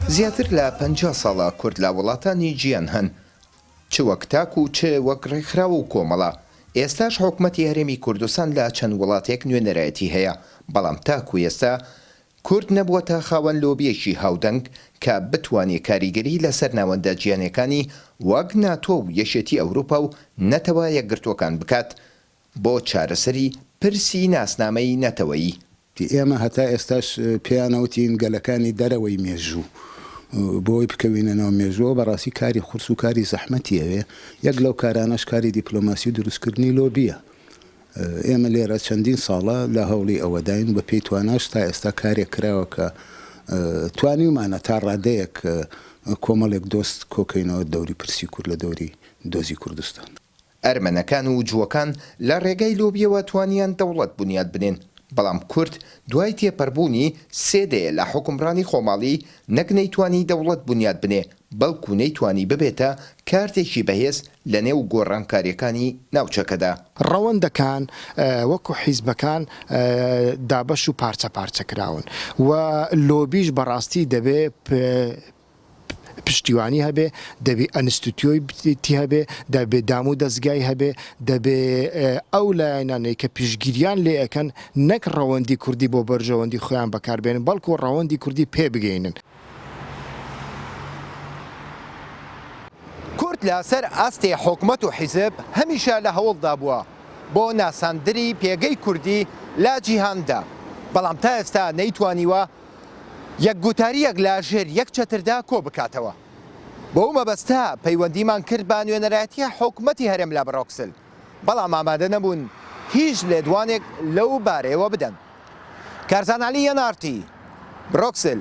زیاتر لە 50 ساڵە کورد لە وڵاتانی جیان هەن، چ وەک تاک و چ وەک ڕێکخراو و کۆمەڵە، ئێستاش حکومەتی هەرێمی کوردستان لە چەند وڵاتێک نوێنەرایەتی هەیە، بەڵام تاکو ئێستا کورد نەبووەتە خاوەن لۆبییەکی هاودەنگ کە بتوانێ کاریگەری لەسەر ناوەندە جیهانیەکانی وەک ناتۆ و یەکێتی ئەوروپا و نەتەوە یەکگرتووەکان بکات بۆ چارەسەری پرسی ناسنامەی نەتەوەیی. ئێمە هەتا ئێستاش پێیانەوتین گەلەکانی دەرەوەی مێژوو بۆی بکەوینە ناو مێژووەوە بەڕاستی کاری قورس و کاری زەحمەتی ئەوێ، یەک لەو کارانەش کاری دیپلۆماسی و دروستکردنی لۆبییە. ئێمە لێرە چەندین ساڵە لە هەوڵی ئەوەداین بە پێی تواناش تا ئێستا کارێک کراوە کە توانیومانە تا ڕادەیەک کۆمەڵێک دۆست کۆکەینەوە دەوری پرسی کورد لە دەوری دۆزی کوردستان. ئەرمەنەکان و جووەکان لە ڕێگای لۆبییەوە توانیان دەوڵەت بنیات بنێن، بەڵام کورد دوای تێپەربوونی سێ دەیە لە حوکمڕانی خۆماڵی نەک نەیتوانی دەوڵەت بنیات بنێ، بەڵکو نەیتوانی ببێتە کارتێکی بەهێز لە نێو گۆڕانکارییەکانی ناوچەکەدا. ڕەوەندەکان وەکو حیزبەکان دابەش و پارچە پارچە کراون و لۆبیش بەڕاستی دەبێ پشتیوانی هەبێ، دەبێ ئەنستیتیۆیتی هەبێ، دەبێ دام و دەزگای هەبێ، دەبێ ئەو لایەنانەی کە پشتگیریان لێ ئەکەن نەک ڕەوەندی کوردی بۆ بەرژەوەندی خۆیان بەکار بێنن بەڵکو ڕەوەندی کوردی پێ بگەینن. کورد لە سەر ئاستی حکومەت و حیزب هەمیشە لە هەوڵدا بووە بۆ ناساندنی پێگەی کوردی لە جیهاندا، بەڵام تا ئێستا نەیتوانیوە یەک گوتارییەک لە ژێر یەک چەتردا کۆ بکاتەوە. بۆ ئەو مەبەستە پەیوەندیمان کرد بە نوێنەرایەتی حکومەتی هەرێم لە بڕۆکسل، بەڵام ئامادە نەبوون هیچ لێدوانێک لەو بارەیەوە بدەن. کارزان عەلی، ئێن ئاڕ تی، بڕۆکسل.